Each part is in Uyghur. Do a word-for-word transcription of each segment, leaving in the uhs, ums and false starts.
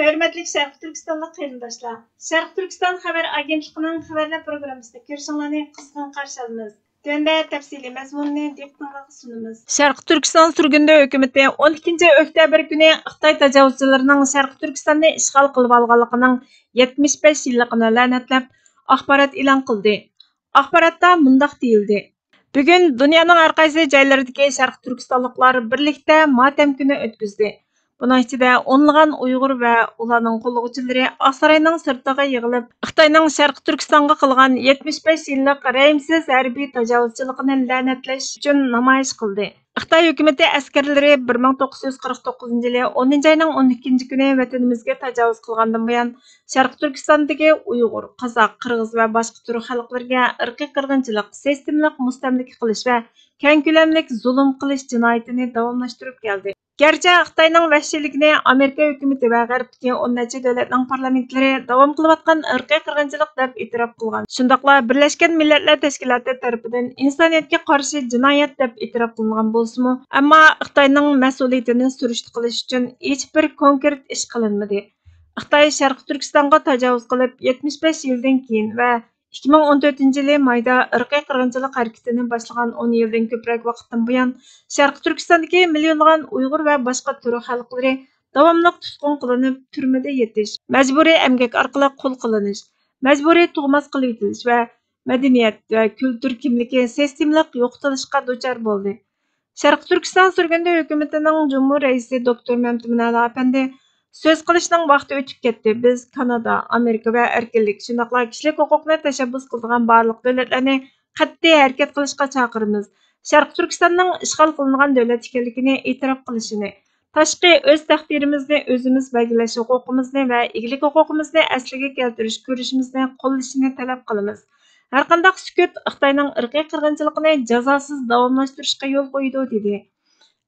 ھۆرمەتلىك شەرقىي تۈركىستانلىق قېرىنداشلار، شەرقىي تۈركىستان خەۋەر ئاگېنتلىقىنىڭ خەۋەرلەر پروگراممىسىدا كۆرۈشۈڭلارنى قىزغىن قارشى ئالىمىز. تۆۋەندە تەپسىلىي مەزمۇننى دىققىتىڭلارغا سۇنىمىز. شەرقىي تۈركىستان سۈرگۈندە ھۆكۈمىتى ئون ئىككىنچى ئۆكتەبىر كۈنى خىتاي تاجاۋۇزچىلىرىنىڭ شەرقىي تۈركىستاننى ئىشغال قىلىۋالغانلىقىنىڭ يەتمىش بەش يىللىقىنى لەنەتلەپ، ئاخبارات ئېلان قىلدى. ئاخباراتتا مۇنداق دېيىلدى: بۈگۈن دۇنيانىڭ ھەر قايسى جايلىرىدىكى شەرقىي تۈركىستانلىقلار بىرلىكتە ماتەم كۈنى ئۆتكۈزدى. بۇنىڭ ئىچىدە ئونلىغان ئۇيغۇر ۋە ئۇلارنىڭ قوللىغۇچىلىرى ئاقساراينىڭ سىرتىغا يىغىلىپ، خىتاينىڭ شەرقىي تۈركىستانغا قىلغان يەتمىش بەش يىللىق رەھىمسىز ھەربىي تاجاۋۇزچىلىقىنى لەنەتلەش ئۈچۈن نامايىش قىلدى. خىتاي ھۆكۈمىتى ئەسكەرلىرى بىر مىڭ توققۇز يۈز قىرىق توققۇزىنچى يىلى ئونىنچى ئاينىڭ ئون ئىككىنچى كۈنى ۋەتىنىمىزگە تاجاۋۇز قىلغاندىن بۇيان، شەرقىي تۈركىستاندىكى ئۇيغۇر، قازاق، قىرغىز ۋە باشقا تۈرك خەلقلىرىگە ئىرقىي قىرغىنچىلىق، سىستېمىلىق مۇستەملىكە قىلىش ۋە كەڭ كۆلەملىك زۇلۇم قىلىش جىنايىتىنى داۋاملاشتۇرۇپ كەلدى. گەرچە خىتاينىڭ ۋەھشىيلىكىنى ئامېرىكا ھۆكۈمىتى ۋە غەربتىكى ئون نەچچە دۆلەتنىڭ پارلامېنتلىرى داۋام قىلىۋاتقان ئىرقىي قىرغىنچىلىق دەپ ئېتىراپ قىلغان، شۇنداقلا بىرلەشكەن مىللەتلەر تەشكىلاتى تەرىپىدىن ئىنسانىيەتكە قارشى جىنايەت دەپ ئېتىراپ قىلىنغان بولسىمۇ، ئەمما خىتاينىڭ مەسئۇلىيىتىنى سۈرۈشتە قىلىش ئۈچۈن ھېچبىر كونكرېت ئىش قىلىنمىدى. خىتاي شەرقىي تۈركىستانغا تاجاۋۇز قىلىپ، يەتمىش بەش يىلدىن كېيىن ۋە ئىككى مىڭ ئون تۆتىنچى يىلى مايدا ئىرقىي قىرغىنچىلىق ھەرىكىتىنى باشلىغان ئون يىلدىن كۆپرەك ۋاقىتتىن بۇيان، شەرقىي تۈركىستاندىكى مىليونلىغان ئۇيغۇر ۋە باشقا تۈرك خەلقلىرى داۋاملىق تۇتقۇن قىلىنىپ، تۈرمىدە يېتىش، مەجبۇرىي ئەمگەك ئارقىلىق قۇل قىلىنىش، مەجبۇرىي تۇغماس قىلىۋېتىلىش ۋە مەدەنىيەت ۋە كۈلتۈر كىملىكى سىستېمىلىق يوقىتىلىشقا دۇچار بولدى. شەرقىي تۈركىستان سۈرگۈندە ھۆكۈمىتىنىڭ جۇمھۇر رەئىسى دوكتور مەمتىمىن ئەلا ئەپەندى: سۆز قىلىشنىڭ ۋاقتى ئۆتۈپ كەتتى. بىز كانادا، ئامېرىكا ۋە ئەركىنلىك، شۇنداقلا كىشىلىك ھوقۇقنى تەشەببۇس قىلىدىغان بارلىق دۆلەتلەرنى قەتئىي ھەرىكەت قىلىشقا چاقىرىمىز. شەرقىي تۈركىستاننىڭ ئىشغال قىلىنغان دۆلەت ئىكەنلىكىنى ئېتىراپ قىلىشىنى، تاشقى ئۆز تەقدىرىمىزنى ئۆزىمىز بەلگىلەش ھوقۇقىمىزنى ۋە ئىگىلىك ھوقۇقىمىزنى ئەسلىگە كەلتۈرۈش كۈرىشىمىزنى قوللىشىنى تەلەپ قىلىمىز. ھەرقانداق سۈكۈت خىتاينىڭ ئىرقىي قىرغىنچىلىقىنى جازاسىز داۋاملاشتۇرۇشقا يول قويىدۇ، دېدى.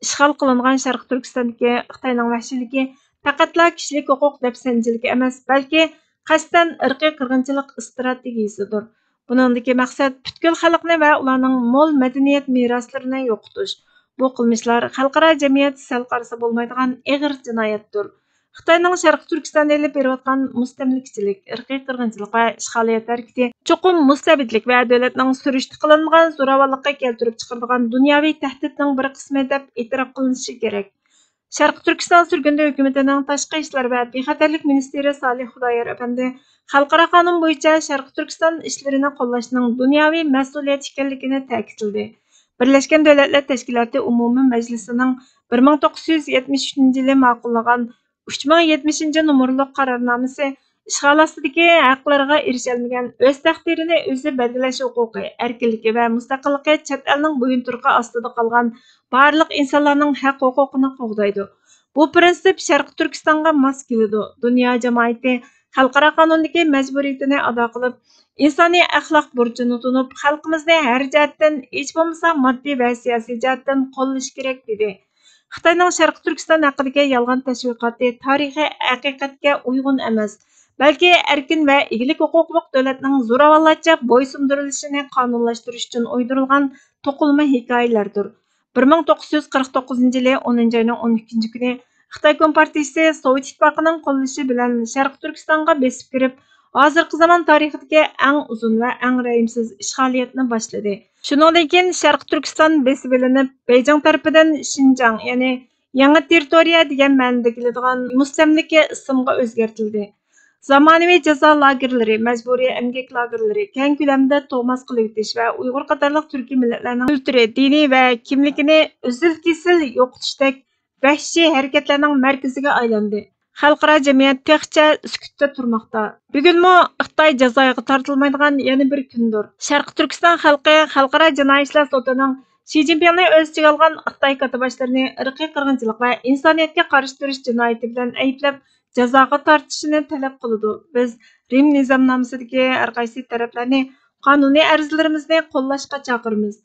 ئىشغال قىلىنغان شەرقىي تۈركىستاندىكى خىتاينىڭ ۋەھشىيلىكى پەقەتلا كىشىلىك ھوقۇق دەپسەندىچىلىكى ئەمەس، بەلكى قەستەن ئىرقىي قىرغىنچىلىق ئىستراتېگىيىسىدۇر. بۇنىڭدىكى مەقسەت پۈتكۈل خەلقنى ۋە ئۇلارنىڭ مول مەدەنىيەت مىراسلىرىنى يوقىتىش. بۇ قىلمىشلار خەلقئارا جەمئىيەت سەل قارىسا بولمايدىغان ئېغىر جىنايەتتۇر. خىتاينىڭ شەرقىي تۈركىستاندا ئېلىپ بېرىۋاتقان مۇستەملىكىچىلىك، ئىرقىي قىرغىنچىلىق ۋە ئىشغالىيەت ھەرىكىتى چوقۇم مۇستەبىتلىك ۋە دۆلەتنىڭ سۈرۈشتە قىلىنغان زوراۋانلىققا كەلتۈرۈپ چىقىرىدىغان دۇنياۋى تەھدىتنىڭ بىر قىسمى دەپ ئېتىراپ قىلىنىشى كېرەك. شەرقىي تۈركىستان سۈرگۈندە ھۆكۈمىتىنىڭ تاشقى ئىشلار ۋە بىخەتەرلىك مىنىستىرى سالىھ خۇدايار ئەپەندى خەلقئارا قانۇن بويىچە شەرقىي تۈركىستان ئىشلىرىنى قوللاشنىڭ دۇنياۋى مەسئۇلىيەت ئىكەنلىكىنى تەكىتلىدى. بىرلەشكەن دۆلەتلەر تەشكىلاتى ئومۇمىي مەجلىسىنىڭ بىر مىڭ توققۇز يۈز يەتمىش ئۈچىنچى يىلى ماقۇللىغان ئۈچ مىڭ يەتمىشىنچى نومۇرلۇق قارارنامىسى ئىشغال ئاستىدىكى ھەقلىرىغا ئېرىشەلمىگەن، ئۆز تەقدىرىنى ئۆزى بەلگىلەش ھوقۇقى، ئەركىنلىكى ۋە مۇستەقىللىقى چەت ئەلنىڭ بويۇنتۇرۇقى ئاستىدا قالغان بارلىق ئىنسانلارنىڭ ھەق ھوقۇقىنى قوغدايدۇ. بۇ پىرىنسىپ شەرقىي تۈركىستانغا ماس كېلىدۇ. دۇنيا جامائىتى خەلقئارا قانۇندىكى مەجبۇرىيىتىنى ئادا قىلىپ، ئىنسانىي ئەخلاق بۇرچىنى تونۇپ، خەلقىمىزنى ھەر جەھەتتىن، ھېچ بولمىسا ماددىي ۋە سىياسىي جەھەتتىن قوللىشى كېرەك، دېدى. خىتاينىڭ شەرقىي تۈركىستان ھەققىدىكى يالغان تەشۋىقاتى تارىخىي ھەقىقەتكە ئۇيغۇن ئەمەس، بەلكى ئەركىن ۋە ئىگىلىك ھوقۇقلۇق دۆلەتنىڭ زوراۋانلارچە بويسۇندۇرۇلۇشىنى قانۇنلاشتۇرۇش ئۈچۈن ئۇيدۇرۇلغان توقۇلما ھېكايىلەردۇر. بىر مىڭ توققۇز يۈز قىرىق توققۇزىنچى يىلى ئونىنچى ئاينىڭ ئون ئىككىنچى كۈنى خىتاي كومپارتىيىسى سوۋېت ئىتتىپاقىنىڭ قوللىشى بىلەن شەرقىي تۈركىستانغا بېسىپ كىرىپ، ھازىرقى زامان تارىخىدىكى ئەڭ ئۇزۇن ۋە ئەڭ رەھىمسىز ئىشغالىيەتنى باشلىدى. شۇنىڭدىن كېيىن شەرقىي تۈركىستان بېسىۋېلىنىپ، بېيجىڭ تەرىپىدىن شىنجاڭ، يەنى يېڭى تېررىتورىيە دېگەن مەنىدە كېلىدىغان مۇستەملىكە ئىسىمغا ئۆزگەرتىلدى. زامانىۋى جازا لاگېرلىرى، مەجبۇرىي ئەمگەك لاگېرلىرى، كەڭ كۆلەمدە توماس قىلىۋېتىش ۋە ئۇيغۇر قاتارلىق تۈركىي مىللەتلەرنىڭ كۈلتۈرى، دىنى ۋە كىملىكىنى ئۈزۈل-كېسىل يوقىتىشتەك ۋەھشىي ھەرىكەتلەرنىڭ مەركىزىگە ئايلاندى. خەلقئارا جەمئىيەت تېخىچە سۈكۈتتە تۇرماقتا. بۈگۈنمۇ خىتاي جازاغا تارتىلمايدىغان يەنە بىر كۈندۇر. شەرقىي تۈركىستان خەلقى خەلقئارا جىنايى ئىشلار سوتىنىڭ شى جىنپىڭنى ئۆز ئىچىگە ئالغان خىتاي كاتتىباشلىرىنى ئىرقىي قىرغىنچىلىق ۋە ئىنسانىيەتكە قارشى تۇرۇش جىنايىتى بىلەن ئەيىبلەپ، جازاغا تارتىشىنى تەلەپ قىلىدۇ. بىز رىم نىزامنامىسىدىكى ھەر قايسى تەرەپلەرنى قانۇنىي ئەرزلىرىمىزنى قوللاشقا چاقىرىمىز.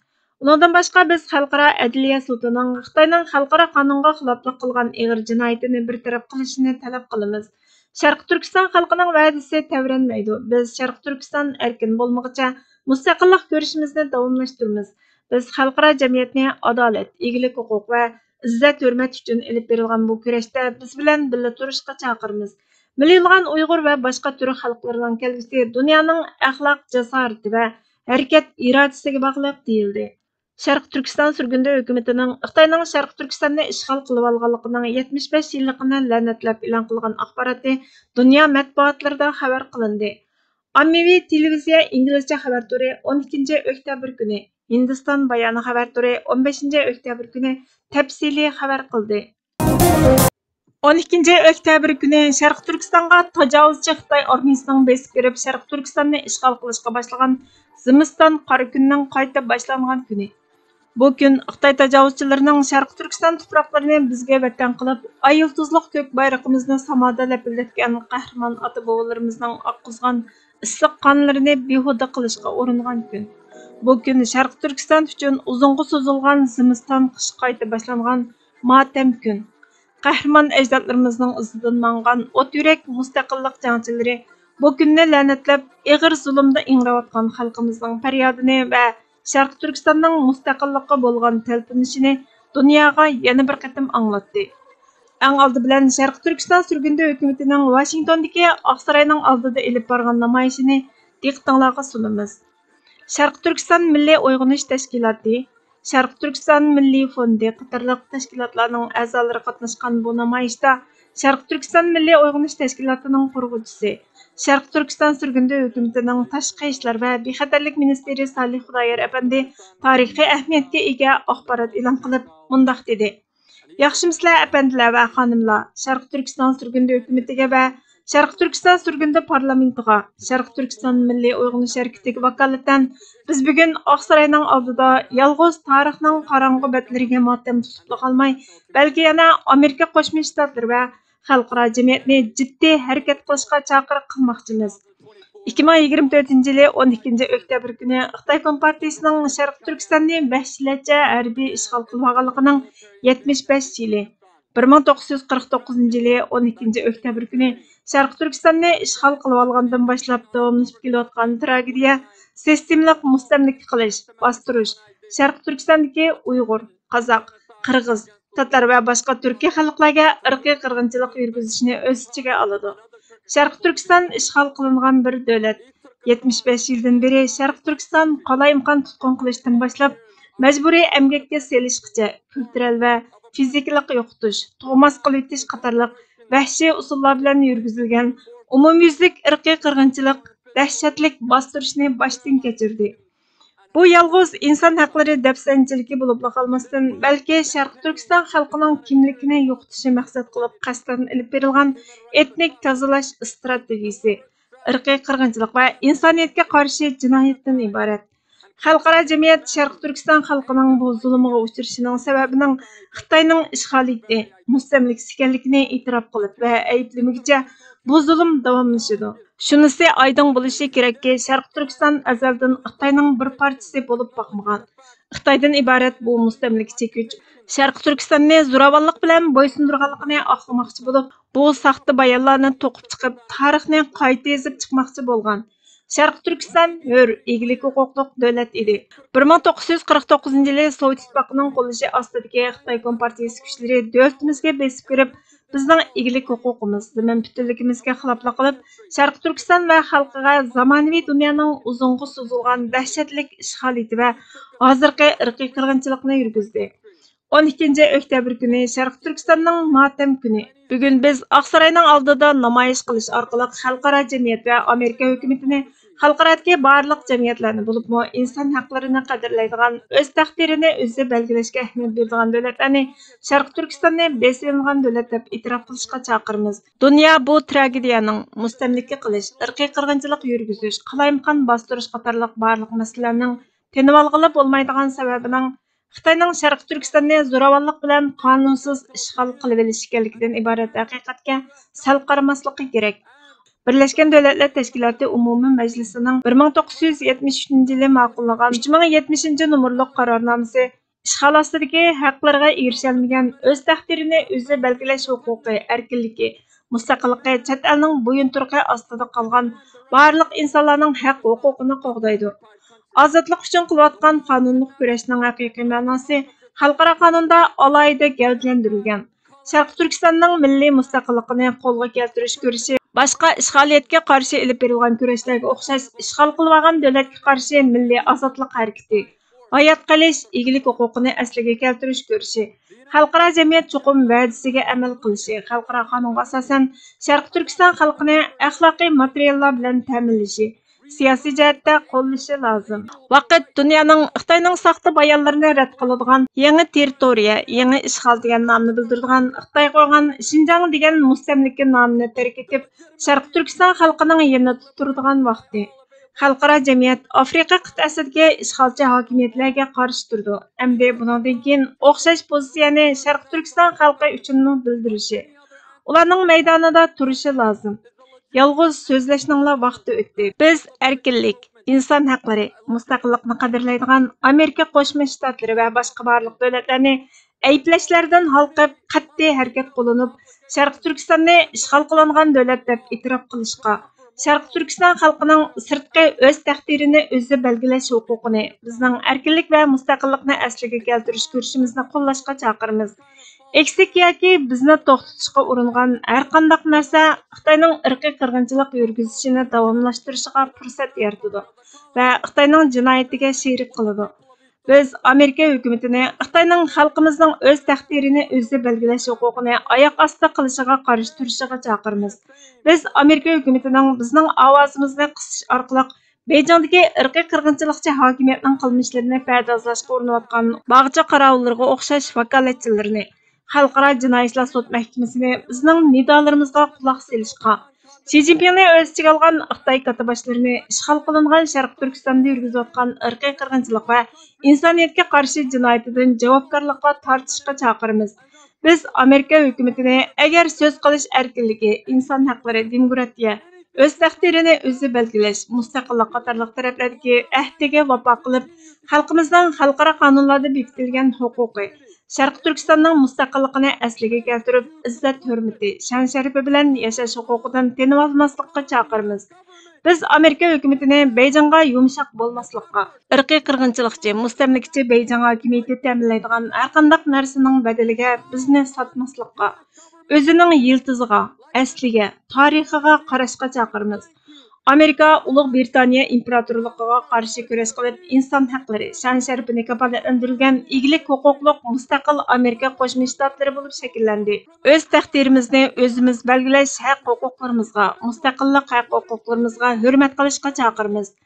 ئۇنىڭدىن باشقا، بىز خەلقئارا ئەدلىيە سوتىنىڭ خىتاينىڭ خەلقئارا قانۇنغا خىلاپلىق قىلغان ئېغىر جىنايىتىنى بىر تەرەپ قىلىشىنى تەلەپ قىلىمىز. شەرقىي تۈركىستان خەلقىنىڭ ۋەدىسى تەۋرەنمەيدۇ. بىز شەرقىي تۈركىستان ئەركىن بولمىغۇچە مۇستەقىللىق كۈرىشىمىزنى داۋاملاشتۇرىمىز. بىز خەلقئارا جەمئىيەتنى ئادالەت، ئىگىلىك ھوقۇق ۋە ئىززەت-ھۆرمەت ئۈچۈن ئېلىپ بېرىلغان بۇ كۈرەشتە بىز بىلەن بىللە تۇرۇشقا چاقىرىمىز. مىليونلىغان ئۇيغۇر ۋە باشقا تۈرك خەلقلىرىنىڭ كەلگۈسى دۇنيانىڭ ئەخلاق جاسارىتى ۋە ھەرىكەت ئىرادىسىگە باغلىق، دېيىلدى. شەرقىي تۈركىستان سۈرگۈندە ھۆكۈمىتىنىڭ خىتاينىڭ شەرقىي تۈركىستاننى ئىشغال قىلىۋالغانلىقىنىڭ يەتمىش بەش يىللىقىنى لەنەتلەپ ئېلان قىلغان ئاخباراتى دۇنيا مەتبۇئاتلىرىدا خەۋەر قىلىندى. ئاممىۋى تېلېۋىزىيە ئىنگلىزچە خەۋەر تورى ئون ئىككىنچى ئۆكتەبىر كۈنى، ھىندىستان بايانى خەۋەر تورى ئون بەشىنچى ئۆكتەبىر كۈنى تەپسىلىي خەۋەر قىلدى. ئون ئىككىنچى ئۆكتەبىر كۈنى شەرقىي تۈركىستانغا تاجاۋۇزچى خىتاي ئارمىيىسىنىڭ بېسىپ كىرىپ، شەرقىي تۈركىستاننى ئىشغال قىلىشقا باشلىغان زىمىستان قارا كۈننىڭ قايتا باشلانغان كۈنى. بۇ كۈن خىتاي تاجاۋۇزچىلىرىنىڭ شەرقىي تۈركىستان تۇپراقلىرىنى بىزگە ۋەتەن قىلىپ، ئاي يۇلتۇزلۇق كۆك بايرىقىمىزنى سامادا لەپىلدەتكەن قەھرىمان ئاتا-بوۋىلىرىمىزنىڭ ئاققۇزغان ئىسسىق قانلىرىنى بىھۇدە قىلىشقا ئۇرۇنغان كۈن. بۇ كۈن شەرقىي تۈركىستان ئۈچۈن ئۇزۇنغا سوزۇلغان زىمىستان قىشى قايتا باشلانغان ماتەم كۈن. قەھرىمان ئەجدادلىرىمىزنىڭ ئىزىدىن ماڭغان ئوت يۈرەك مۇستەقىللىق جەڭچىلىرى بۇ كۈننى لەنەتلەپ، ئېغىر زۇلۇمدا ئىڭراۋاتقان خەلقىمىزنىڭ پەريادىنى ۋە شەرقىي تۈركىستاننىڭ مۇستەقىللىققا بولغان تەلپۈنۈشىنى دۇنياغا يەنە بىر قېتىم ئاڭلاتتى. ئەڭ ئالدى بىلەن شەرقىي تۈركىستان سۈرگۈندە ھۆكۈمىتىنىڭ ۋاشىنگتوندىكى ئاقساراينىڭ ئالدىدا ئېلىپ بارغان نامايىشىنى دىققىتىڭلارغا سۇنىمىز. شەرقىي تۈركىستان مىللىي ئويغىنىش تەشكىلاتى، شەرقىي تۈركىستان مىللىي فوندى قاتارلىق تەشكىلاتلارنىڭ ئەزالىرى قاتناشقان بۇ نامايىشتا شەرقىي تۈركىستان مىللىي ئويغىنىش تەشكىلاتىنىڭ قۇرغۇچىسى، شەرقىي تۈركىستان سۈرگۈندە ھۆكۈمىتىنىڭ تاشقى ئىشلار ۋە بىخەتەرلىك مىنىستىرى سالىھ خۇدايار ئەپەندى تارىخىي ئەھمىيەتكە ئىگە ئاخبارات ئېلان قىلىپ، مۇنداق دېدى: ياخشىمۇسىلەر ئەپەندىلەر ۋە خانىملار، شەرقىي تۈركىستان سۈرگۈندە ھۆكۈمىتىگە ۋە شەرقىي تۈركىستان سۈرگۈندە پارلامېنتىغا، شەرقىي تۈركىستان مىللىي ئويغىنىش ھەرىكىتىگە ۋاكالىتەن، بىز بۈگۈن ئاقساراينىڭ ئالدىدا يالغۇز تارىخنىڭ قاراڭغۇ بەتلىرىگە ماتەم تۇتۇپلا قالماي، بەلكى يەنە ئامېرىكا قوشما شتاتلىرى ۋە خەلقئارا جەمئىيەتنى جىددىي ھەرىكەت قىلىشقا چاقىرىق قىلماقچىمىز. ئىككى مىڭ يىگىرمە تۆتىنچى يىلى ئون ئىككىنچى ئۆكتەبىر كۈنى خىتاي كومپارتىيىسىنىڭ شەرقىي تۈركىستاننى ۋەھشىيلەرچە ھەربىي ئىشغال قىلىۋالغانلىقىنىڭ يەتمىش بەش يىلى، بىر مىڭ توققۇز يۈز قىرىق توققۇزىنچى يىلى ئون ئىككىنچى ئۆكتەبىر كۈنى شەرقىي تۈركىستاننى ئىشغال قىلىۋالغاندىن باشلاپ داۋاملىشىپ كېلىۋاتقان تراگېدىيە، سىستېمىلىق مۇستەملىكە قىلىش، باستۇرۇش، شەرقىي تۈركىستاندىكى ئۇيغۇر، قازاق، قىرغىز، تاتار ۋە باشقا تۈركىي خەلقلەرگە ئىرقىي قىرغىنچىلىق يۈرگۈزۈشنى ئۆز ئىچىگە ئالىدۇ. شەرقىي تۈركىستان ئىشغال قىلىنغان بىر دۆلەت. يەتمىش بەش يىلدىن بېرى شەرقىي تۈركىستان قالايمىقان تۇتقۇن قىلىشتىن باشلاپ، مەجبۇرىي ئەمگەككە سېلىشقىچە، كۈلتۈرەل ۋە فىزىكىلىق يوقىتىش، تۇغماس قىلىۋېتىش قاتارلىق ۋەھشىي ئۇسۇللار بىلەن يۈرگۈزۈلگەن ئومۇميۈزلۈك ئىرقىي قىرغىنچىلىق، دەھشەتلىك باستۇرۇشنى باشتىن كەچۈردى. بۇ يالغۇز ئىنسان ھەقلىرى دەپسەندىچىلىكى بولۇپلا قالماستىن، بەلكى شەرقىي تۈركىستان خەلقىنىڭ كىملىكىنى يوقىتىشنى مەقسەت قىلىپ قەستەن ئېلىپ بېرىلغان ئېتنىك تازىلاش ئىستراتېگىيىسى، ئىرقىي قىرغىنچىلىق ۋە ئىنسانىيەتكە قارشى جىنايەتتىن ئىبارەت. خەلقئارا جەمئىيەت شەرقىي تۈركىستان خەلقىنىڭ بۇ زۇلۇمغا ئۇچرىشىنىڭ سەۋەبىنىڭ خىتاينىڭ ئىشغالىيىتى، مۇستەملىكىسى ئىكەنلىكىنى ئېتىراپ قىلىپ ۋە ئەيىبلىمىگۈچە، بۇ زۇلۇم داۋاملىشىدۇ. شۇنىسى ئايدىڭ بولۇشى كېرەككى، شەرقىي تۈركىستان ئەزەلدىن خىتاينىڭ بىر پارچىسى بولۇپ باقمىغان. خىتايدىن ئىبارەت بۇ مۇستەملىكىچى كۈچ شەرقىي تۈركىستاننى زوراۋانلىق بىلەن بويسۇندۇرغانلىقىنى ئاقلىماقچى بولۇپ، بۇ ساختا بايانلارنى توقۇپ چىقىپ، تارىخنى قايتا يېزىپ چىقماقچى بولغان. شەرقىي تۈركىستان ھۆر، ئىگىلىك ھوقۇقلۇق دۆلەت ئىدى. بىر مىڭ توققۇز يۈز قىرىق توققۇزىنچى يىلى سوۋېت ئىتتىپاقىنىڭ قوللىشى ئاستىدىكى خىتاي كومپارتىيىسى كۈچلىرى دۆلىتىمىزگە بېسىپ كىرىپ، بىزنىڭ ئىگىلىك ھوقۇقىمىز، زېمىن پۈتۈنلۈكىمىزگە خىلاپلىق قىلىپ، شەرقىي تۈركىستان ۋە خەلقىگە زامانىۋى دۇنيانىڭ ئۇزۇنغا سوزۇلغان دەھشەتلىك ئىشغالىيىتى ۋە ھازىرقى ئىرقىي قىرغىنچىلىقنى يۈرگۈزدى. ئون ئىككىنچى ئۆكتەبىر كۈنى شەرقىي تۈركىستاننىڭ ماتەم كۈنى. بۈگۈن بىز ئاقساراينىڭ ئالدىدا نامايىش قىلىش ئارقىلىق خەلقئارا جەمئىيەت ۋە ئامېرىكا ھۆكۈمىتىنى، خەلقئارادىكى بارلىق جەمئىيەتلەرنى، بولۇپمۇ ئىنسان ھەقلىرىنى قەدىرلەيدىغان، ئۆز تەقدىرىنى ئۆزى بەلگىلەشكە ئەھمىيەت بېرىدىغان دۆلەتلەرنى شەرقىي تۈركىستاننى بېسىۋېلىنغان دۆلەت دەپ ئېتىراپ قىلىشقا چاقىرىمىز. دۇنيا بۇ تراگېدىيەنىڭ، مۇستەملىكە قىلىش، ئىرقىي قىرغىنچىلىق يۈرگۈزۈش، قالايمىقان باستۇرۇش قاتارلىق بارلىق مەسىلىلەرنىڭ تىنىۋالغىلى بولمايدىغان سەۋەبىنىڭ خىتاينىڭ شەرقىي تۈركىستاننى زوراۋانلىق بىلەن قانۇنسىز ئىشغال قىلىۋېلىش ئىكەنلىكىدىن ئىبارەت ھەقىقەتكە سەل قارىماسلىقى كېرەك. بىرلەشكەن دۆلەتلەر تەشكىلاتى ئومۇمىي مەجلىسىنىڭ بىر مىڭ توققۇز يۈز يەتمىش ئۈچىنچى يىلى ماقۇللىغان ئۈچ مىڭ يەتمىشىنچى نومۇرلۇق قارارنامىسى ئىشغال ئاستىدىكى ھەقلىرىغا ئېرىشەلمىگەن، ئۆز تەقدىرىنى ئۆزى بەلگىلەش ھوقۇقى، ئەركىنلىكى، مۇستەقىللىقى، چەت ئەلنىڭ بويۇنتۇرۇقى ئاستىدا قالغان بارلىق ئىنسانلارنىڭ ھەق ھوقۇقىنى قوغدايدۇ. ئازادلىق ئۈچۈن قىلىۋاتقان قانۇنلۇق كۈرەشنىڭ ھەقىقىي مەناسى خەلقئارا قانۇندا ئالاھىدە گەۋدىلەندۈرۈلگەن. شەرقىي تۈركىستاننىڭ مىللىي مۇستەقىللىقىنى قولغا كەلتۈرۈش كۈرىشى باشقا ئىشغالىيەتكە قارشى ئېلىپ بېرىلغان كۈرەشلەرگە ئوخشاش ئىشغال قىلىۋالغان دۆلەتكە قارشى مىللىي ئازادلىق ھەرىكىتى، ھايات قېلىش، ئىگىلىك ھوقۇقىنى ئەسلىگە كەلتۈرۈش كۈرىشى، خەلقئارا جەمئىيەت چوقۇم ۋەدىسىگە ئەمەل قىلىشى، خەلقئارا قانۇنغا ئاساسەن شەرقىي تۈركىستان خەلقىنى ئەخلاقىي ماتېرىياللار بىلەن تەمىنلىشى، سىياسىي جەھەتتە قوللىشى لازىم. ۋاقىت دۇنيانىڭ خىتاينىڭ ساختا بايانلىرىنى رەت قىلىدىغان يېڭى تېررىتورىيە، يېڭى ئىشغال دېگەن نامنى بىلدۈرىدىغان خىتاي قويغان شىنجاڭ دېگەن مۇستەملىكە نامىنى تەرك ئېتىپ، شەرقىي تۈركىستان خەلقىنىڭ يېنىدا تۇرىدىغان ۋاقتى. خەلقئارا جەمئىيەت ئافرىقا قىتئەسىدىكى ئىشغالچى ھاكىمىيەتلەرگە قارشى تۇرىدۇ. ئەمدى بۇنىڭدىن كېيىن ئوخشاش پوزىتسىيەنى شەرقىي تۈركىستان خەلقى ئۈچۈنمۇ بىلدۈرۈشى، ئۇلارنىڭ مەيدانىدا تۇرۇشى لازىم. يالغۇز سۆزلەشنىڭلا ۋاقتى ئۆتتى. بىز ئەركىنلىك، ئىنسان ھەقلىرى، مۇستەقىللىقنى قەدىرلەيدىغان ئامېرىكا قوشما شتاتلىرى ۋە باشقا بارلىق دۆلەتلەرنى ئەيىبلەشلەردىن ھالقىپ، قەتئىي ھەرىكەت قوللىنىپ، شەرقىي تۈركىستاننى ئىشغال قىلىنغان دۆلەت دەپ ئېتىراپ قىلىشقا، شەرقىي تۈركىستان خەلقىنىڭ سىرتقى ئۆز تەقدىرىنى ئۆزى بەلگىلەش ھوقۇقىنى، بىزنىڭ ئەركىنلىك ۋە مۇستەقىللىقنى ئەسلىگە كەلتۈرۈش كۈرىشىمىزنى قوللاشقا چاقىرىمىز. ئەكسىچە، بىزنى توختىتىشقا ئۇرۇنغان ھەرقانداق نەرسە خىتاينىڭ ئىرقىي قىرغىنچىلىق يۈرگۈزۈشىنى داۋاملاشتۇرۇشىغا پۇرسەت يارىتىدۇ ۋە خىتاينىڭ جىنايىتىگە شېرىك قىلىدۇ. بىز ئامېرىكا ھۆكۈمىتىنى خىتاينىڭ خەلقىمىزنىڭ ئۆز تەقدىرىنى ئۆزى بەلگىلەش ھوقۇقىنى ئاياق ئاستى قىلىشىغا قارشى تۇرۇشىغا چاقىرىمىز. بىز ئامېرىكا ھۆكۈمىتىنىڭ بىزنىڭ ئاۋازىمىزنى قىسىش ئارقىلىق بېيجىڭدىكى ئىرقىي قىرغىنچىلىقچى ھاكىمىيەتنىڭ قىلمىشلىرىنى پەردازلاشقا ئۇرۇنۇۋاتقان باغچە قاراۋۇللىرىغا ئوخشاش ۋاكالەتچىلىرىنى، خەلقئارا جىنايى ئىشلار سوت مەھكىمىسىنى بىزنىڭ نىدالىرىمىزغا قۇلاق سېلىشقا، شى جىنپىڭنى ئۆز ئىچىگە ئالغان خىتاي كاتتىباشلىرىنى ئىشغال قىلىنغان شەرقىي تۈركىستاندا يۈرگۈزۈۋاتقان ئىرقىي قىرغىنچىلىق ۋە ئىنسانىيەتكە قارشى جىنايىتىدىن جاۋابكارلىققا تارتىشقا چاقىرىمىز. بىز ئامېرىكا ھۆكۈمىتىنى ئەگەر سۆز قىلىش ئەركىنلىكى، ئىنسان ھەقلىرى، دېموكراتىيە، ئۆز تەقدىرىنى ئۆزى بەلگىلەش، مۇستەقىللىق قاتارلىق تەرەپلەردىكى ئەھدىگە ۋاپا قىلىپ، خەلقىمىزنىڭ خەلقئارا قانۇنلاردا بېكىتىلگەن ھوقۇقى، شەرقىي تۈركىستاننىڭ مۇستەقىللىقىنى ئەسلىگە كەلتۈرۈپ، ئىززەت-ھۆرمىتى، شان-شەرىپى بىلەن ياشاش ھوقۇقىدىن تېنىۋالماسلىققا چاقىرىمىز. بىز ئامېرىكا ھۆكۈمىتىنى بېيجىڭغا يۇمشاق بولماسلىققا، ئىرقىي قىرغىنچىلىقچى، مۇستەملىكىچى بېيجىڭ ھاكىمىيىتى تەمىنلەيدىغان ھەرقانداق نەرسىنىڭ بەدىلىگە بىزنى ساتماسلىققا، ئۆزىنىڭ يىلتىزىغا، ئەسلىگە، تارىخىغا قاراشقا چاقىرىمىز. ئامېرىكا ئۇلۇغ برىتانىيە ئىمپېراتورلۇقىغا قارشى كۈرەش قىلىپ، ئىنسان ھەقلىرى، شان-شەرىپىنى كاپالەتلەندۈرۈلگەن ئىگىلىك ھوقۇقلۇق مۇستەقىل ئامېرىكا قوشما شتاتلىرى بولۇپ شەكىللەندى. ئۆز تەقدىرىمىزنى ئۆزىمىز بەلگىلەش ھەق-ھوقۇقلىرىمىزغا، مۇستەقىللىق ھەق-ھوقۇقلىرىمىزغا ھۆرمەت قىلىشقا چاقىرىمىز.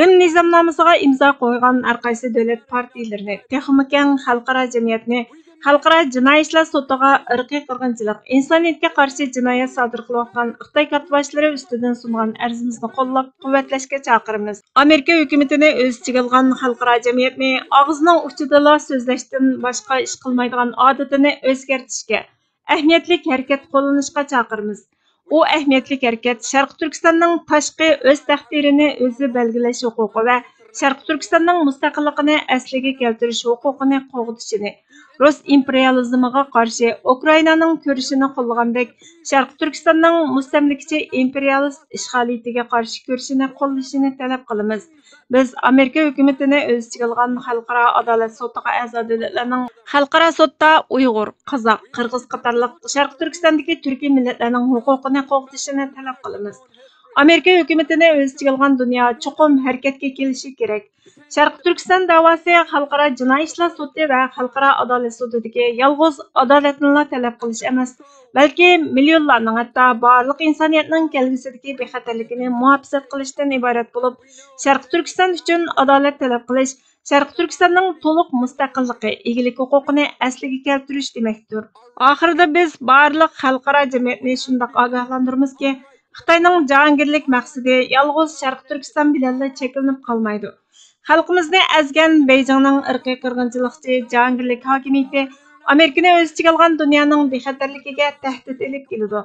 رىم نىزامنامىسىغا ئىمزا قويغان ھەرقايسى دۆلەت پارتىيىلىرىنى، تېخىمۇ كەڭ خەلقئارا جەمئىيەتنى خەلقئارا جىنايى ئىشلار سوتىغا ئىرقىي قىرغىنچىلىق، ئىنسانىيەتكە قارشى جىنايەت سادىر قىلىۋاتقان خىتاي كاتتىباشلىرى ئۈستىدىن سۇنغان ئەرزىمىزنى قوللاپ قۇۋۋەتلەشكە چاقىرىمىز. ئامېرىكا ھۆكۈمىتىنى ئۆز ئىچىگە ئالغان خەلقئارا جەمئىيەتنى ئاغزىنىڭ ئۇچىدىلا سۆزلەشتىن باشقا ئىش قىلمايدىغان ئادىتىنى ئۆزگەرتىشكە، ئەھمىيەتلىك ھەرىكەت قوللىنىشقا چاقىرىمىز. ئۇ ئەھمىيەتلىك ھەرىكەت شەرقىي تۈركىستاننىڭ تاشقى ئۆز تەقدىرىنى ئۆزى بەلگىلەش ھوقۇقى ۋە شەرقىي تۈركىستاننىڭ مۇستەقىللىقىنى ئەسلىگە كەلتۈرۈش ھوقۇقىنى قوغدىشىنى، رۇس ئىمپېرىيالىزمىغا قارشى ئۇكرائىنانىڭ كۈرىشىنى قوللىغاندەك، شەرقىي تۈركىستاننىڭ مۇستەملىكىچى ئىمپېرىيالىست ئىشغالىيىتىگە قارشى كۈرىشىنى قوللىشىنى تەلەپ قىلىمىز. بىز ئامېرىكا ھۆكۈمىتىنى ئۆز ئىچىگە ئالغان خەلقئارا ئادالەت سوتىغا ئەزا دۆلەتلەرنىڭ خەلقئارا سوتتا ئۇيغۇر، قازاق، قىرغىز قاتارلىق شەرقىي تۈركىستاندىكى تۈركىي مىللەتلەرنىڭ ھوقۇقىنى قوغدىشىنى تەلەپ قىلىمىز. ئامېرىكا ھۆكۈمىتىنى ئۆز ئىچىگە ئالغان دۇنيا چوقۇم ھەرىكەتكە كېلىشى كېرەك. شەرقىي تۈركىستان دەۋاسى خەلقئارا جىنايى ئىشلار سوتى ۋە خەلقئارا ئادالەت سوتىدىكى يالغۇز ئادالەتنىلا تەلەپ قىلىش ئەمەس، بەلكى مىليونلارنىڭ، ھەتتا بارلىق ئىنسانىيەتنىڭ كەلگۈسىدىكى بىخەتەرلىكىنى مۇھاپىزەت قىلىشتىن ئىبارەت بولۇپ، شەرقىي تۈركىستان ئۈچۈن ئادالەت تەلەپ قىلىش، شەرقىي تۈركىستاننىڭ تولۇق مۇستەقىللىقى، ئىگىلىك ھوقۇقىنى ئەسلىگە كەلتۈرۈش دېمەكتۇر. ئاخىرىدا بىز بارلىق خەلقئارا جەمئىيەتنى شۇنداق ئاگاھلاندۇرىمىزكى، خىتاينىڭ جاھانگىرلىك مەقسىتى يالغۇز شەرقىي تۈركىستان بىلەنلا چەكلىنىپ قالمايدۇ. خەلقىمىزنى ئەزگەن بېيجىڭنىڭ ئىرقىي قىرغىنچىلىقچى جاھانگىرلىك ھاكىمىيىتى ئامېرىكىنى ئۆز ئىچىگە ئالغان دۇنيانىڭ بىخەتەرلىكىگە تەھدىت ئېلىپ كېلىدۇ.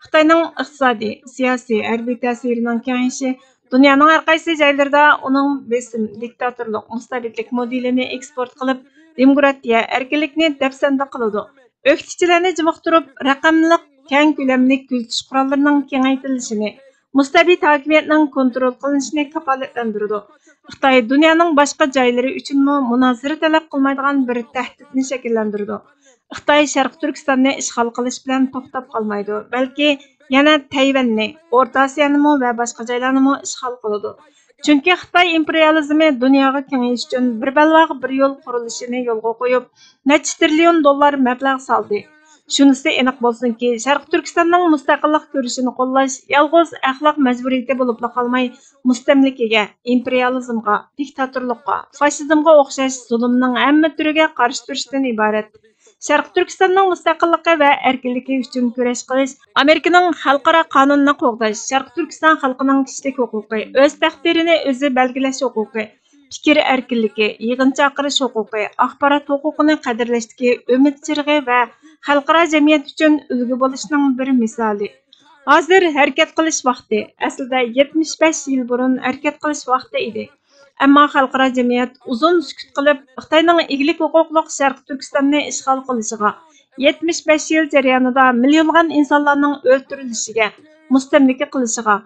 خىتاينىڭ ئىقتىسادىي، سىياسىي، ھەربىي تەسىرىنىڭ كېڭىيىشى دۇنيانىڭ ھەر قايسى جايلىرىدا ئۇنىڭ بېسىم، دىكتاتورلۇق، مۇستەبىتلىك مودېلىنى ئېكسپورت قىلىپ، دېموكراتىيە، ئەركىنلىكنى دەپسەندە قىلىدۇ. ئۆكتىچىلەرنى جىمىقتۇرۇپ، رەقەملىك كەڭ كۆلەملىك كۆزىتىش قوراللىرىنىڭ كېڭەيتىلىشىنى، مۇستەبىت ھاكىمىيەتنىڭ كونترول قىلىنىشىنى كاپالەتلەندۈرىدۇ. خىتاي دۇنيانىڭ باشقا جايلىرى ئۈچۈنمۇ مۇنازىرە تەلەپ قىلمايدىغان بىر تەھدىتنى شەكىللەندۈرىدۇ. خىتاي شەرقىي تۈركىستاننى ئىشغال قىلىش بىلەن توختاپ قالمايدۇ، بەلكى يەنە تەيۋەننى، ئورتا ئاسىيانىمۇ ۋە باشقا جايلارنىمۇ ئىشغال قىلىدۇ. چۈنكى خىتاي ئىمپېرىيالىزمى دۇنياغا كېڭىيىش ئۈچۈن بىر بەلباغ بىر يول قۇرۇلۇشىنى يولغا قويۇپ، نەچچە تىرىليون دوللار مەبلەغ سالدى. شۇنىسى ئېنىق بولسۇنكى، شەرقىي تۈركىستاننىڭ مۇستەقىللىق كۈرىشىنى قوللاش يالغۇز ئەخلاق مەجبۇرىيىتى بولۇپلا قالماي، مۇستەملىكىگە، ئىمپېرىيالىزمغا، دىكتاتورلۇققا، فاشىزمغا ئوخشاش زۇلۇمنىڭ ھەممە تۈرىگە قارشى تۇرۇشتىن ئىبارەت. شەرقىي تۈركىستاننىڭ مۇستەقىللىقى ۋە ئەركىنلىكى ئۈچۈن كۈرەش قىلىش ئامېرىكىنىڭ خەلقئارا قانۇنىنى قوغداش، شەرقىي تۈركىستان خەلقىنىڭ كىشىلىك ھوقۇقى، ئۆز تەقدىرىنى ئۆزى بەلگىلەش ھوقۇقى، پىكىر ئەركىنلىكى، يىغىن چاقىرىش ھوقۇقى، ئاخبارات ھوقۇقىنى قەدىرلەشتىكى ئۈمىد چىرىغى ۋە خەلقئارا جەمئىيەت ئۈچۈن ئۈلگە بولۇشنىڭ بىر مىسالى. ھازىر ھەرىكەت قىلىش ۋاقتى، ئەسلىدە يەتمىش بەش يىل بۇرۇن ھەرىكەت قىلىش ۋاقتى ئىدى. ئەمما خەلقئارا جەمئىيەت ئۇزۇن سۈكۈت قىلىپ، خىتاينىڭ ئىگىلىك ھوقۇقلۇق شەرقىي تۈركىستاننى ئىشغال قىلىشىغا، يەتمىش بەش يىل جەريانىدا مىليونلىغان ئىنسانلارنىڭ ئۆلتۈرۈلۈشىگە، مۇستەملىكە قىلىشىغا،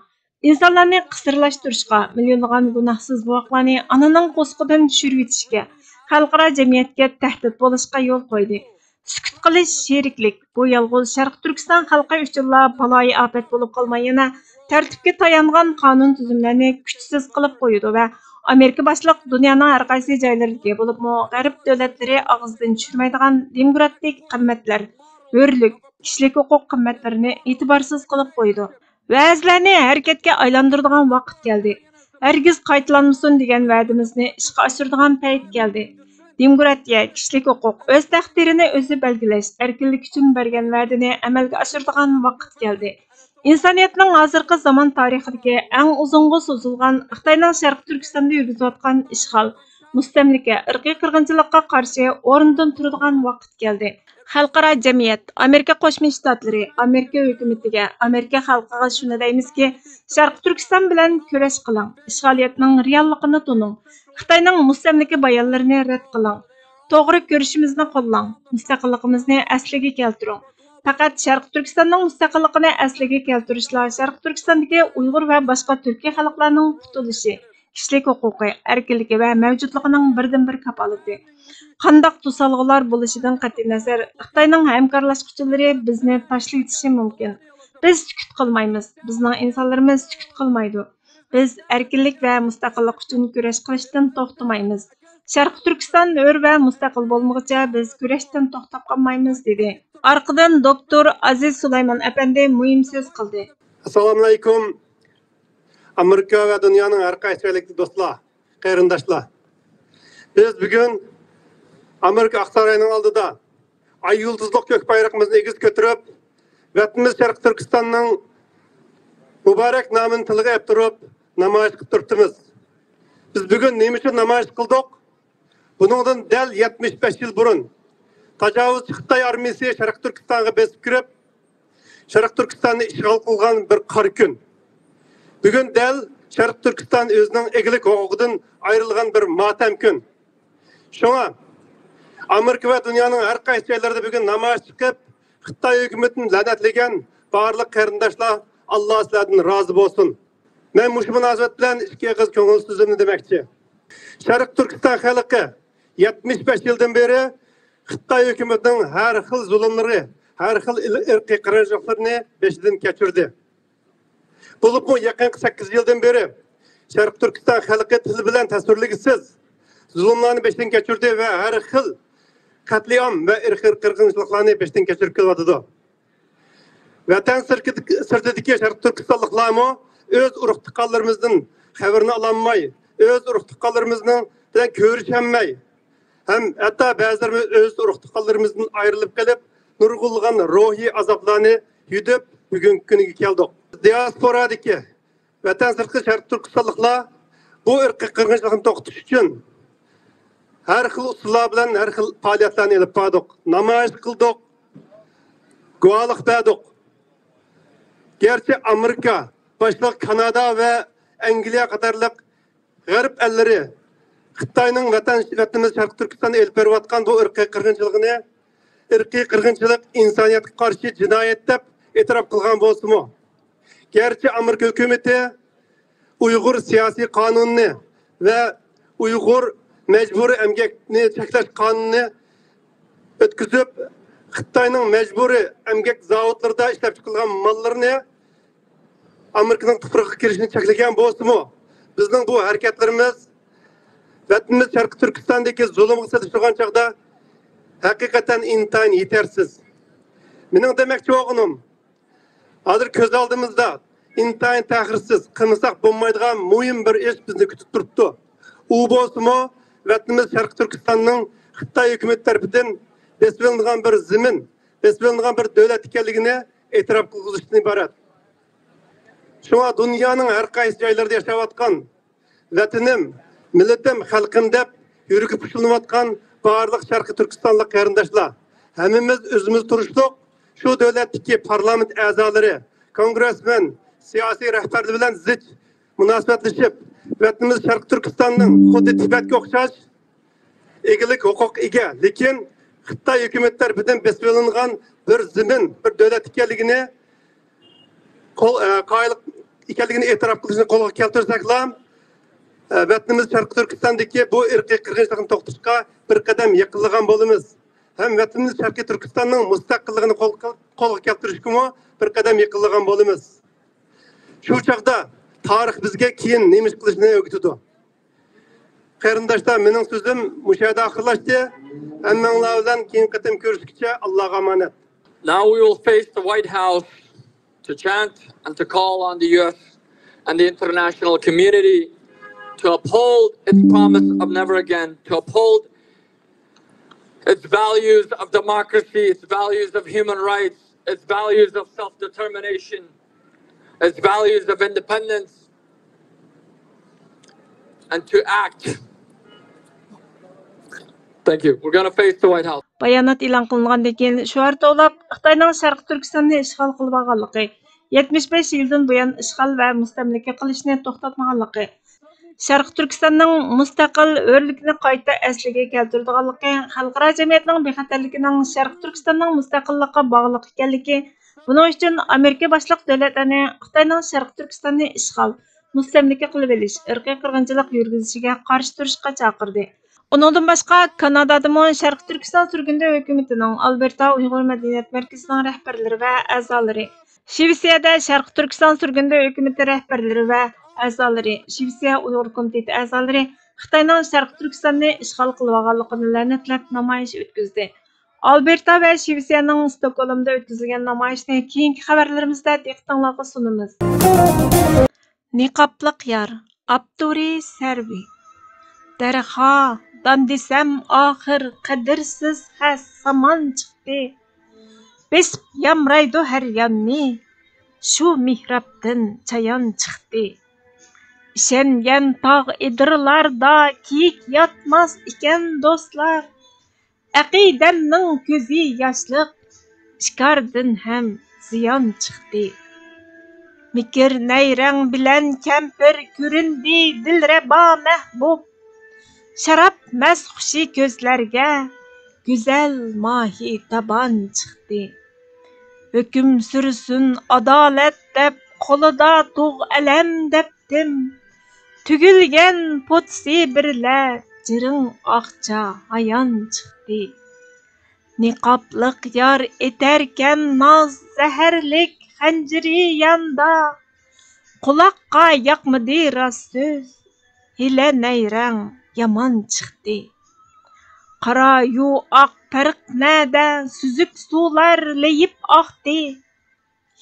ئىنسانلارنى قىسىرلاشتۇرۇشقا، مىليونلىغان گۇناھسىز بوۋاقلارنى ئانىنىڭ قورسىقىدىن چۈشۈرۈۋېتىشكە، خەلقئارا جەمئىيەتكە تەھدىت بولۇشقا يول قويدى. سۈكۈت قىلىش شېرىكلىك، بۇ يالغۇز شەرقىي تۈركىستان خەلقى ئۈچۈنلا بالايىئاپەت بولۇپ قالماي، يەنە تەرتىپكە تايانغان قانۇن تۈزۈملەرنى كۈچسىز قىلىپ قويىدۇ ۋە ئامېرىكا باشلىق دۇنيانىڭ ھەر قايسى جايلىرىدىكى، بولۇپمۇ غەرب دۆلەتلىرى ئاغزىدىن چۈشۈرمەيدىغان دېموكراتىك قىممەتلەر، ھۆرلۈك، كىشىلىك ھوقۇق قىممەتلىرىنى ئېتىبارسىز قىلىپ قويىدۇ. بەزىلەرنى ھەرىكەتكە ئايلاندۇرىدىغان ۋاقىت كەلدى. ھەرگىز قايتىلانمىسۇن دېگەن ۋەدىمىزنى ئىشقا ئاشۇرىدىغان پەيت كەلدى. دېموكراتىيە، كىشىلىك ھوقۇق، ئۆز تەقدىرىنى ئۆزى بەلگىلەش ئەركىنلىكى ئۈچۈن بەرگەن ۋەدىنى ئەمەلگە ئاشۇرىدىغان ۋاقىت كەلدى. ئىنسانىيەتنىڭ ھازىرقى زامان تارىخىدىكى ئەڭ ئۇزۇنغا سوزۇلغان خىتاينىڭ شەرقىي تۈركىستاندا يۈرگۈزۈۋاتقان ئىشغال، مۇستەملىكە، ئىرقىي قىرغىنچىلىققا قارشى ئورنىدىن تۇرىدىغان ۋاقىت كەلدى. خەلقئارا جەمئىيەت، ئامېرىكا قوشما شتاتلىرى، ئامېرىكا ھۆكۈمىتىگە، ئامېرىكا خەلقىگە شۇنى دەيمىزكى، شەرقىي تۈركىستان بىلەن كۈرەش قىلىڭ، ئىشغالىيەتنىڭ رېئاللىقىنى تونۇڭ، خىتاينىڭ مۇستەملىكە بايانلىرىنى رەت قىلىڭ، توغرا كۆرۈشىمىزنى قوللاڭ، مۇستەقىللىقىمىزنى ئەسلىگە كەلتۈرۈڭ. پەقەت شەرقىي تۈركىستاننىڭ مۇستەقىللىقىنى ئەسلىگە كەلتۈرۈشلا شەرقىي تۈركىستاندىكى ئۇيغۇر ۋە باشقا تۈركىي خەلقلەرنىڭ قۇتۇلۇشى، كىشىلىك ھوقۇقى، ئەركىنلىكى ۋە مەۋجۇتلۇقىنىڭ بىردىنبىر كاپالىتى. قانداق توسالغۇلار بولۇشىدىن قەتئىينەزەر، خىتاينىڭ ھەمكارلاشقۇچىلىرى بىزنى تاشلىۋېتىشى مۇمكىن. بىز سۈكۈت قىلمايمىز، بىزنىڭ ئىنسانلىرىمىز سۈكۈت قىلمايدۇ. بىز ئەركىنلىك ۋە مۇستەقىللىق ئۈچۈن كۈرەش قىلىشتىن توختىمايمىز. شەرقىي تۈركىستان ھۆر ۋە مۇستەقىل بولمىغۇچە بىز كۈرەشتىن توختاپ قالمايمىز، دېدى. ئارقىدىن دوكتور ئازىز سۇلايمان ئەپەندى مۇھىم سۆز قىلدى. ئەسسالامۇئەلەيكۇم. ئامېرىكا ۋە دۇنيانىڭ ھەر قايسى جايلىرىدىكى دوستلار، قېرىنداشلار. بىز بۈگۈن ئامېرىكا ئاقساراينىڭ ئالدىدا ئاي يۇلتۇزلۇق كۆك بايرىقىمىزنى ئېگىز كۆتۈرۈپ، ۋەتىنىمىز شەرقىي تۈركىستاننىڭ مۇبارەك نامىنى تىلغا ئېلىپ تۇرۇپ نامايىش قىلىپ تۇرۇپتىمىز. بىز بۈگۈن نېمە ئۈچۈن نامايىش قىلدۇق؟ بۇنىڭدىن دەل يەتمىش بەش يىل بۇرۇن تاجاۋۇزچى خىتاي ئارمىيىسى شەرقىي تۈركىستانغا بېسىپ كىرىپ، شەرقىي تۈركىستاننى ئىشغال قىلغان بىر قارا كۈن. بۈگۈن دەل شەرقىي تۈركىستان ئۆزىنىڭ ئىگىلىك ھوقۇقىدىن ئايرىلغان بىر ماتەم كۈن. شۇڭا ئامېرىكا ۋە دۇنيانىڭ ھەر قايسى جايلىرىدا بۈگۈن نامايىش چىقىپ، خىتاي ھۆكۈمىتىنى لەنەتلىگەن بارلىق قېرىنداشلار، ئاللا سىلەردىن رازى بولسۇن. مەن مۇشۇ مۇناسىۋەت بىلەن ئىككى ئېغىز كۆڭۈل سۆزۈمنى دېمەكچى. شەرقىي تۈركىستان خەلقى يەتمىش بەش يىلدىن بېرى خىتاي ھۆكۈمىتىنىڭ ھەر خىل زۇلۇملىرى، ھەر خىل ئىل-، ئىرقىي قىرغىنچىلىقلىرىنى بېشىدىن كەچۈردى. بولۇپمۇ يېقىنقى سەككىز يىلدىن بېرى شەرقىي تۈركىستان خەلقى تىل بىلەن تەسۋىرلىگۈسىز زۇلۇملارنى بېشىدىن كەچۈردى ۋە ھەر خىل قەتلىئام ۋە ئىرقىي قىرغىنچىلىقلارنى بېشىدىن كەچۈرۈپ كېلىۋاتىدۇ. ۋەتەن سىرتىدىكى، سىرتىدىكى شەرقىي تۈركىستانلىقلارمۇ ئۆز ئۇرۇق-تۇغقانلىرىمىزدىن خەۋىرىنى ئالالماي، ئۆز ئۇرۇق-تۇغقانلىرىمىزنىڭ بىلەن كۆرۈشەلمەي، ھەم ھەتتا بەزىلىرىمىز ئۆز ئۇرۇق-تۇغقانلىرىمىزدىن ئايرىلىپ قېلىپ، نۇرغۇنلىغان روھىي ئازابلارنى يۈدۈپ، بۈگۈنكى كۈنگە كەلدۇق. دىياسپورادىكى ۋەتەن سىرتقى شەرقىي تۈركىستانلىقلار بۇ ئىرقىي قىرغىنچىلىقنى توختىتىش ئۈچۈن ھەر خىل ئۇسۇللار بىلەن ھەر خىل پائالىيەتلەرنى ئېلىپ باردۇق. نامايىش قىلدۇق، گۇۋاھلىق بەردۇق. گەرچە ئامېرىكا باشلىق كانادا ۋە ئەنگلىيە قاتارلىق غەرب ئەللىرى خىتاينىڭ ۋەتەن، ۋەتىنىمىز شەرقىي تۈركىستاندا ئېلىپ بېرىۋاتقان بۇ ئىرقىي قىرغىنچىلىقىنى، ئىرقىي قىرغىنچىلىق ئىنسانىيەتكە قارشى جىنايەت دەپ ئېتىراپ قىلغان بولسىمۇ، گەرچە ئامېرىكا ھۆكۈمىتى ئۇيغۇر سىياسىي قانۇنىنى ۋە ئۇيغۇر مەجبۇرىي ئەمگەكنى چەكلەش قانۇنىنى ئۆتكۈزۈپ، خىتاينىڭ مەجبۇرىي ئەمگەك زاۋۇتلىرىدا ئىشلەپچىقىرىلغان ماللىرىنى ئامېرىكىنىڭ تۇپرىقىغا كىرىشنى چەكلىگەن بولسىمۇ، بىزنىڭ بۇ ھەرىكەتلىرىمىز ۋەتىنىمىز شەرقىي تۈركىستاندىكى زۇلۇمغا سېلىشتۇرغان چاغدا ھەقىقەتەن ئىنتايىن يېتەرسىز. مېنىڭ دېمەكچى بولغىنىم، ھازىر كۆز ئالدىمىزدا ئىنتايىن تەخىرسىز، قىلمىساق بولمايدىغان مۇھىم بىر ئىش بىزنى كۈتۈپ تۇرۇپتۇ. ئۇ بولسىمۇ، ۋەتىنىمىز شەرقىي تۈركىستاننىڭ خىتاي ھۆكۈمىتى تەرىپىدىن بېسىۋېلىنغان بىر زېمىن، بېسىۋېلىنغان بىر دۆلەت ئىكەنلىكىنى ئېتىراپ قىلغۇزۇشتىن ئىبارەت. شۇڭا دۇنيانىڭ ھەر قايسى جايلىرىدا ياشاۋاتقان ۋەتىنىم، مىللىتىم، خەلقىم دەپ يۈرىكى پۇشۇلۇنۇۋاتقان بارلىق شەرقىي تۈركىستانلىق قېرىنداشلار، ھەممىمىز ئۆزىمىز تۇرۇشلۇق شۇ دۆلەتتىكى پارلامېنت ئەزالىرى، كونگرېسمېن، سىياسىي رەھبەرلەر بىلەن زىچ مۇناسىۋەتلىشىپ، ۋەتىنىمىز شەرقىي تۈركىستاننىڭ خۇددى تىبەتكە ئوخشاش ئىگىلىك ھوقۇققا ئىگە، لېكىن خىتاي ھۆكۈمىتى تەرىپىدىن بېسىۋېلىنغان بىر زېمىن، بىر دۆلەت ئىكەنلىكىنى قول، ئە، قايىل ئىكەنلىكىنى ئېتىراپ قىلىشنى قولغا كەلتۈرسەكلا، ئە، ۋەتىنىمىز شەرقىي تۈركىستاندىكى بۇ ئىرقىي قىرغىنچىلىقنى توختىتىشقا بىر قەدەم يېقىنلىغان بولىمىز ھەم ۋەتىنىمىز شەرقىي تۈركىستاننىڭ مۇستەقىللىقىنى قول-، قولغا كەلتۈرۈشكىمۇ بىر قەدەم يېقىنلىغان بولىمىز. شۇ چاغدا تارىخ بىزگە كېيىن نېمە ئىش قىلىشنى ئۆگىتىدۇ. قېرىنداشلار، مېنىڭ سۆزۈم مۇشۇ يەردە ئاخىرلاشتى. ھەممىڭلار بىلەن كېيىنكى قېتىم كۆرۈشكىچە، ئاللاغا ئامانەت. Now we will face the White House to chant and to call on the U S and the international community to uphold its promise of never again, to uphold its values of democracy, its values of human rights, its values of self-determination, its values of independence, and to act. Thank you. We're going to face the White House. بايانات ئېلان قىلىنغاندىن كېيىن، شوئار توۋلاپ، خىتاينىڭ شەرقىي تۈركىستاننى ئىشغال قىلىۋالغانلىقى، يەتمىش بەش يىلدىن بۇيان ئىشغال ۋە مۇستەملىكە قىلىشنى توختاتمىغانلىقى، شەرقىي تۈركىستاننىڭ مۇستەقىل ھۆرلۈكىنى قايتا ئەسلىگە كەلتۈرىدىغانلىقى، خەلقئارا جەمئىيەتنىڭ بىخەتەرلىكىنىڭ شەرقىي تۈركىستاننىڭ مۇستەقىللىقىغا باغلىق ئىكەنلىكى، بۇنىڭ ئۈچۈن ئامېرىكا باشلىق دۆلەتلەرنى خىتاينىڭ شەرقىي تۈركىستاننى ئىشغال، مۇستەملىكە قىلىۋېلىش، ئىرقىي قىرغىنچىلىق يۈرگۈزۈشىگە قارشى تۇرۇشقا چاقىردى. ئۇنىڭدىن باشقا، كانادادىمۇ شەرقىي تۈركىستان سۈرگۈندە ھۆكۈمىتىنىڭ ئالبېرتا ئۇيغۇر مەدەنىيەت مەركىزىنىڭ رەھبەرلىرى ۋە ئەزالىرى، شىۋېتسىيەدە شەرقىي تۈركىستان سۈرگۈندە ھۆكۈمىتى رەھبەرلىرى ۋە ئەزالىرى، شىۋېتسىيە ئۇيغۇر كومىتېتى ئەزالىرى خىتاينىڭ شەرقىي تۈركىستاننى ئىشغال قىلىۋالغانلىقىنى لەنەتلەپ نامايىش ئۆتكۈزدى. ئالبېرتا ۋە شىۋېتسىيەنىڭ ستوكھولمدا ئۆتكۈزۈلگەن نامايىشنى كېيىنكى خەۋەرلىرىمىزدە دىققىتىڭلارغا سۇنىمىز. نىقابلىق يار، ئاپتورى سەرۋى. دەرھا، دان دېسەم ئاخىر، قەدىرسىز خەس سامان چىقتى. بېسىپ يامرايدۇ ھەر ياننى، شۇ مېھرابتىن چايان چىقتى. ئىشەنگەن تاغ ئېدىرلاردا كىيىك ياتماس ئىكەن دوستلار. ئەقىدەمنىڭ كۆزى ياشلىق، ئىشكاردىن ھەم زىيان چىقتى. مىكىر نەيرەڭ بىلەن كەمپىر كۆرۈندى دىلرەبا مەھبۇب. شاراب مەست خۇشى كۆزلەرگە گۈزەل ماھى داۋان چىقتى. ھۆكۈم سۈرسۇن ئادالەت دەپ قولىدا تۇغ ئەلەم دەپ تىم. تۈگۈلگەن پوتىسى بىرلە جىرىڭ ئاقچا ھايان چىقتى. نىقابلىق يار ئېتەركەن ناز زەھەرلىك خەنجىرى ياندا. قۇلاققا ياقمىدى راست سۆز، ھىيلە نەيرەڭ يامان چىقتى. قارا يۇ ئاق پەرق نەدە، سۈزۈك سۇلار لېيىپ ئاقتى.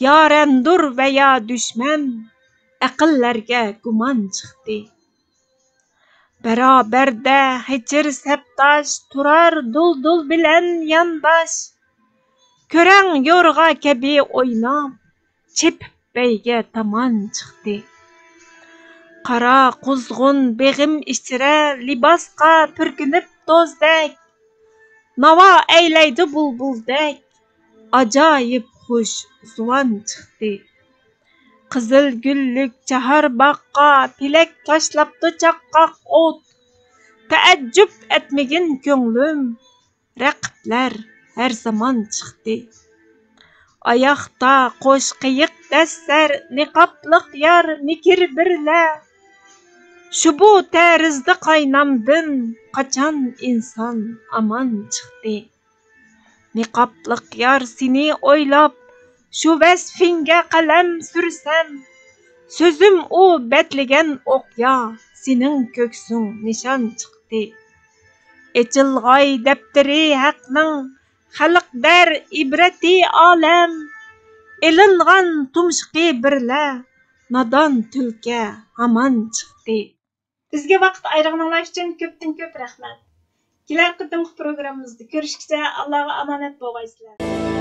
يارەندۇر ۋە يا دۈشمەن، ئەقىللەرگە گۇمان چىقتى. بەرابەردە ھېچىر سەپداش، تۇرار دۇلدۇل بىلەن يانداش. كۆرەڭ يورغا كەبى ئويناپ، چېپىپ بەيگە تامان چىقتى. قارا قۇزغۇن بېغىم ئىچرە، لىباسقا پۈركىنىپ توزدەك. ناۋا ئەيلەيدۇ بۇلبۇلدەك، ئاجايىپ خۇش زۇۋان چىقتى. قىزىل گۈللۈك چاھارباغقا پېلەك تاشلاپتۇ چاققاق ئوت. تەئەججۈپ ئەتمىگىن كۆڭلۈم، رەقىبلەر ھەر زامان چىقتى. ئاياقتا قوش قېيىق دەسسەر، نىقابلىق يار مىكىر بىرلە. شۇ بۇ تەرىزدە قاينامدىن قاچان ئىنسان ئامان چىقتى. نىقابلىق يار سېنى ئويلاپ، شۇ ۋەسپىڭگە قەلەم سۈرسەم، سۆزۈم ئۇ بەتلىگەن ئوقيا، سېنىڭ كۆكسۈڭ نىشان چىقتى. ئېچىلغاي دەپتىرى ھەقنىڭ، خەلق دەر ئىبرەتى ئالەم. ئېلىنغان تۇمشۇقى بىرلە، نادان تۈلكە ھامان چىقتى. بىزگە ۋاقىت ئايرىغىنىڭلار ئۈچۈن كۆپتىن كۆپ رەھمەت. كېلەر قېتىمقى پروگراممىمىزدا كۆرۈشكىچە ئاللاغا ئامانەت بولغايسىلەر.